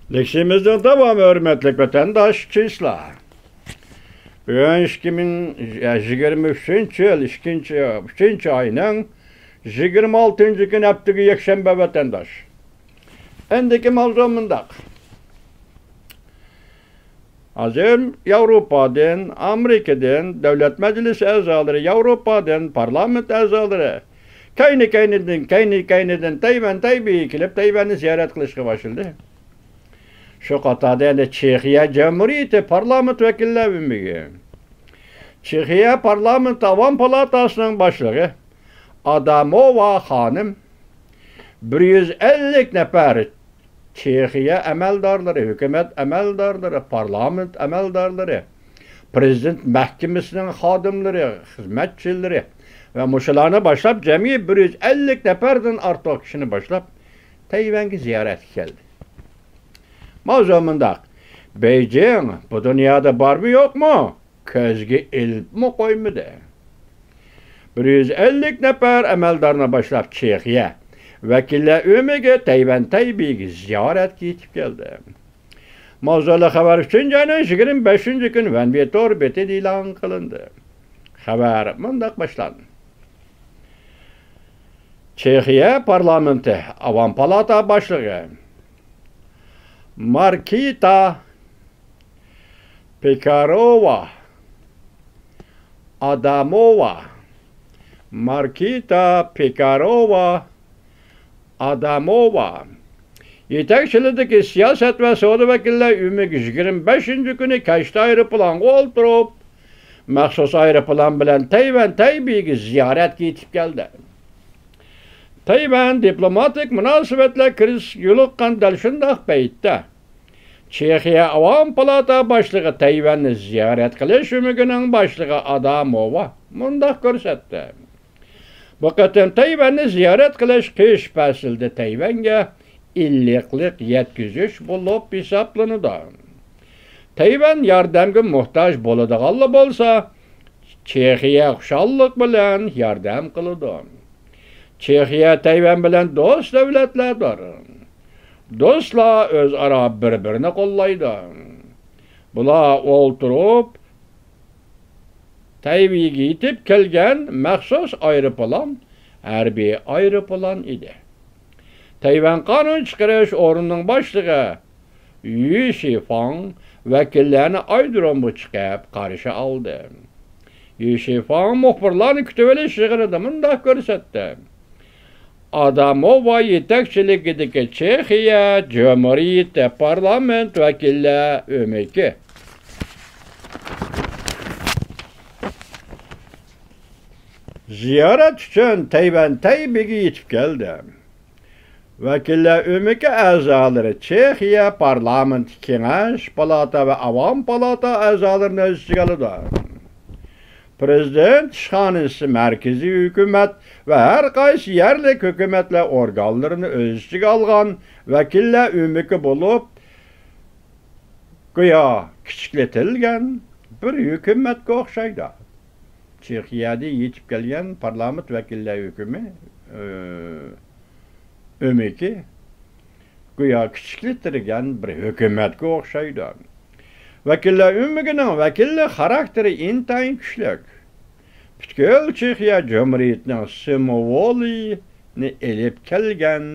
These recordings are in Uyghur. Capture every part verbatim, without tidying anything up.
لېكسىيىمىزنىڭ داۋامى، ھۆرمەتلىك ۋەتەنداش، چىسلار. بۈگۈن ئىككى مىڭ يىگىرمە ئۈچىنچى يىل ئىككىنچى، ئۈچىنچى ئاينىڭ يىگىرمە ئالتىنچى كۈنى، ھەپتىگە يەكشەنبە، ۋەتەنداش. ئەندىكى ماۋزۇ مۇنداق. ھازىر ياۋروپادىن، ئامېرىكىدىن دۆلەت مەجلىسى ئەزالىرى، ياۋروپادىن پارلامېنت ئەزالىرى كەينى-كەينىدىن، كەينى-كەينىدىن تەيۋەن تەيبېيگە كېلىپ، تەيۋەننى زىيارەت قىلىشقا باشلىدى. شۇ قاتاردا يەنە چېخىيە جۇمھۇرىيىتى پارلامېنت ۋەكىللەر ئۆمىكى، چېخىيە پارلامېنت ئاۋام پالاتاسىنىڭ باشلىقى ئاداموۋا خانىم، بىر يۈز ئەللىك نەپەر چېخىيە ئەمەلدارلىرى، ھۆكۈمەت ئەمەلدارلىرى، پارلامېنت ئەمەلدارلىرى، پىرېزىدېنت مەھكىمىسىنىڭ خادىملىرى، خىزمەتچىلىرى ۋە مۇشۇلارنى باشلاپ، جەمئىي بىر يۈز ئەللىك نەپەردىن ئارتۇق كىشىنى باشلاپ، تەيۋەنگە زىيارەتكە كەلدى. ماۋزۇ مۇنداق: بېيجىڭ بۇ دۇنيادا بارمۇ يوقمۇ، كۆزگە ئىلىپمۇ قويمىدى. بىر يۈز ئەللىك نەپەر ئەمەلدارنى باشلاپ، چېخىيە ۋەكىللەر ئۆمىكى تەيۋەن تەيبېيگە زىيارەتكە يېتىپ كەلدى. ماۋزۇلۇق خەۋەر ئۈچىنچى ئاينىڭ يىگىرمە بەشىنچى كۈنى ۋەنۋې تور بېتىدە ئېلان قىلىندى. خەۋەر مۇنداق باشلاندى. چېخىيە پارلامېنتى ئاۋام پالاتا باشلىقى ماركىتا پېكاروۋا ئاداموۋا، ماركىتا پېكاروۋا ئاداموۋا يېتەكچىلىكىدىكى سىياسەت ۋە سودا ۋەكىللەر ئۆمىكى يىگىرمە بەشىنچى كۈنى كەچتە ئايروپىلانغا ئولتۇرۇپ، مەخسۇس ئايروپىلان بىلەن تەيۋەن تەيبېيگە زىيارەتكە يېتىپ كەلدى. تەيۋەن دىپلوماتىك مۇناسىۋەتلەر كىرىزىسكە يولۇققان دەل شۇنداق پەيتتە، چېخىيە ئاۋام پالاتا باشلىقى تەيۋەننى زىيارەت قىلىش ئۆمىكىنىڭ باشلىقى ئاداموۋا مۇنداق كۆرسەتتى: بۇ قېتىم تەيۋەننى زىيارەت قىلىش قىش پەسلىدە تەيۋەنگە ئىللىقلىق يەتكۈزۈش بولۇپ ھېسابلىنىدۇ. تەيۋەن ياردەمگە موھتاج بولىدىغانلا بولسا، چېخىيە خۇشاللىق بىلەن ياردەم قىلىدۇ. چېخىيە تەيۋەن بىلەن دوست دۆلەتلەردۇر. دوستلار ئۆزئارا بىر-بىرىنى قوللايدۇ. بۇلار ئولتۇرۇپ، تەيۋەنگە يېتىپ كەلگەن مەخسۇس ئايروپىلان ھەربىي ئايروپىلان ئىدى. تەيۋەن قانۇن چىقىرىش ئورنىنىڭ باشلىقى يۈ شىفاڭ ۋەكىللەرنى ئايرودرومغا چىقىپ قارشى ئالدى. يۈ شىفاڭ مۇخبىرلارنى كۈتۈۋېلىش يىغىنىدا مۇنداق كۆرسەتتى: ئاداموۋا يېتەكچىلىكىدىكى چېخىيە جۇمھۇرىيىتى پارلامېنت ۋەكىللەر ئۆمىكى زىيارەت ئۈچۈن تەيۋەن تەيبېيگە يېتىپ كەلدى. ۋەكىللەر ئۆمىكى ئەزالىرى چېخىيە پارلامېنت، كېڭەش پالاتا ۋە ئاۋام پالاتا ئەزالىرىنى ئۆز ئىچىگە ئالىدۇ. پىرېزىدېنت ئىشخانىسى، مەركىزىي ھۆكۈمەت ۋە ھەر قايسى يەرلىك ھۆكۈمەتلەر ئورگانلىرىنى ئۆز ئىچىگە ئالغان ۋەكىللەر ئۆمىكى بولۇپ، گويا كىچىكلىتىلگەن بىر ھۆكۈمەتكە ئوخشايدۇ. چېخىيەدە يېتىپ كەلگەن پارلامېنت ۋەكىللەر ھۆكۈمى، ئۆ-، ئۆمىكى گويا كىچىكلىتىلگەن بىر ھۆكۈمەتكە ئوخشايدۇ. ۋەكىللەر ئۆمىكىنىڭ ۋەكىللىك خاراكتېرى ئىنتايىن كۈچلۈك. پۈتكۈل چېخىيە جۇمھۇرىيىتىنىڭ سىمۋولىنى ئېلىپ كەلگەن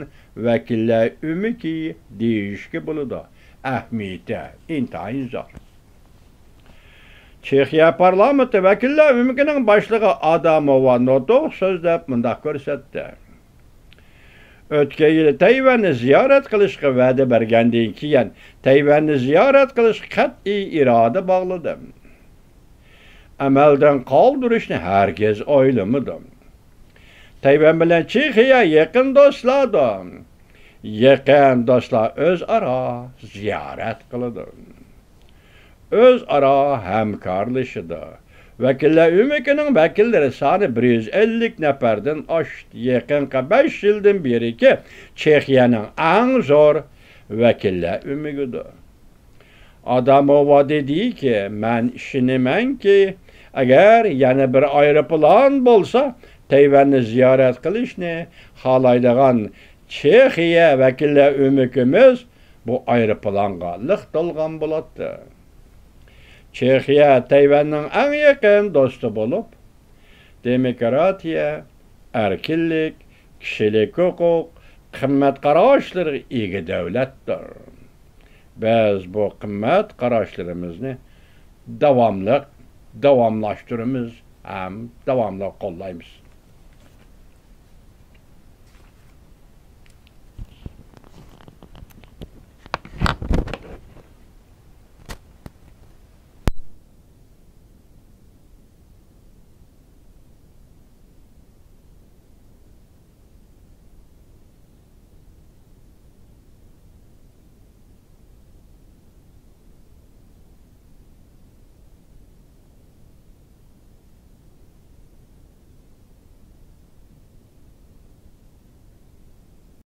ۋەكىللەر ئۆمىكى دېيىشكە بولىدۇ. ئەھمىيىتى ئىنتايىن زور. چېخىيە پارلامېنتى ۋەكىللەر ئۆمىكىنىڭ باشلىقى ئاداموۋا نۇتۇق سۆزلەپ مۇنداق كۆرسەتتى: ئۆتكەن يىلى تەيۋەننى زىيارەت قىلىشقا ۋەدە بەرگەندىن كېيىن، تەيۋەننى زىيارەت قىلىشقا قەتئىي ئىرادە باغلىدىم. ئەمەلدىن قالدۇرۇشنى ھەرگىز ئويلىمىدىم. تەيۋەن بىلەن چېخىيە يېقىن دوستلاردۇر. يېقىن دوستلار ئۆزئارا زىيارەت قىلىدۇ. ئۆزئارا ھەمكارلىشىدۇ. ۋەكىللەر ئۆمىكىنىڭ ۋەكىللىرى سانى بىر يۈز ئەللىك نەپەردىن ئاشتى. يېقىنقى بەش يىلدىن بېرىكى چېخىيەنىڭ ئەڭ زور ۋەكىللەر ئۆمىكىدۇر. ئاداموۋا دېدىكى، مەن ئىشىنىمەنكى، ئەگەر يەنە بىر ئايروپىلان بولسا، تەيۋەننى زىيارەت قىلىشنى خالايدىغان چېخىيە ۋەكىللەر ئۆمىكىمىز بۇ ئايروپىلانغا لىق تولغان بولاتتى. چېخىيە تەيۋەننىڭ ئەڭ يېقىن دوستى بولۇپ، دېموكراتىيە، ئەركىنلىك، كىشىلىك ھوقۇق، قىممەت قاراشلىرىغا ئىگە دۆلەتتۇر. بىز بۇ قىممەت قاراشلىرىمىزنى داۋاملىق داۋاملاشتۇرىمىز ھەم داۋاملىق قوللايمىز.